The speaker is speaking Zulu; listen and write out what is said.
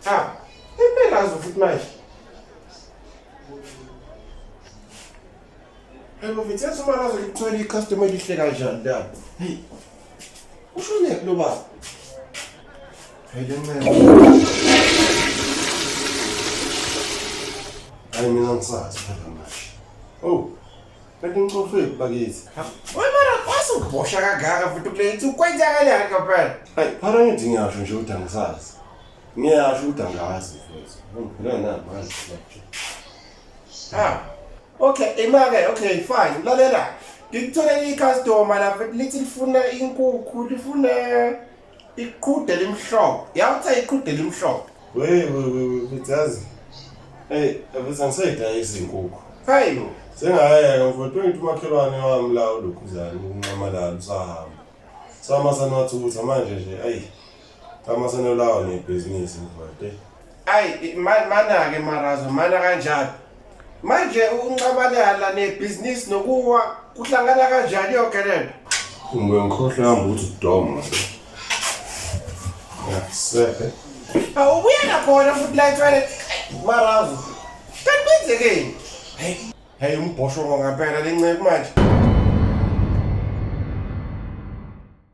Ha, impela futhi manje. Hey bafethu, yazi uMarazo ngikuthola i-customer elihle kanjani la. Hey. Ushonephi lo baba? Hey le ncema. Hayi mina ngisazi phela manje. Oh. Kanti ngicofephi bakithi? Wena mara wasubhosha kangaka futhi kule nsuku kwenzakalani ngempela? Hayi, phara ngithi ngiyasho nje ukuthi angisazi. Ngiyasho ukuthi angazi mfowethu. Ngiphila namanje manje. Ah. Okay, imake, okay, fine. Lalela. Ngikutholele icustomer lapha lithi lifuna inkukhu, lifuna iqhude limhlophe. Yawuthe iqhude limhlophe. We we we we yazi. Hey, mfethu angisayidayisi inkukhu. Hayi bo. Sengayeka mfowethu ngithi umakhelwane wami la ulokhuzana unxamalala usahamba. Sama sanathutha manje nje ayi. Sama sanolawa nebhizinisi mfowethu. Ayi mana-ke marazo mana kanjalo. Manje unxamalala nebhizinisi nokuwa kuhlangana kanjani yonke lento? Ngibuye ngikhohlwe hamba ukuthi udoma. Yasepe. Awubuyela khona futhi la etoilet. Marazo. Kanti kwenzekeni? Hey, hey umbhoshongo ngempela lenceku manje.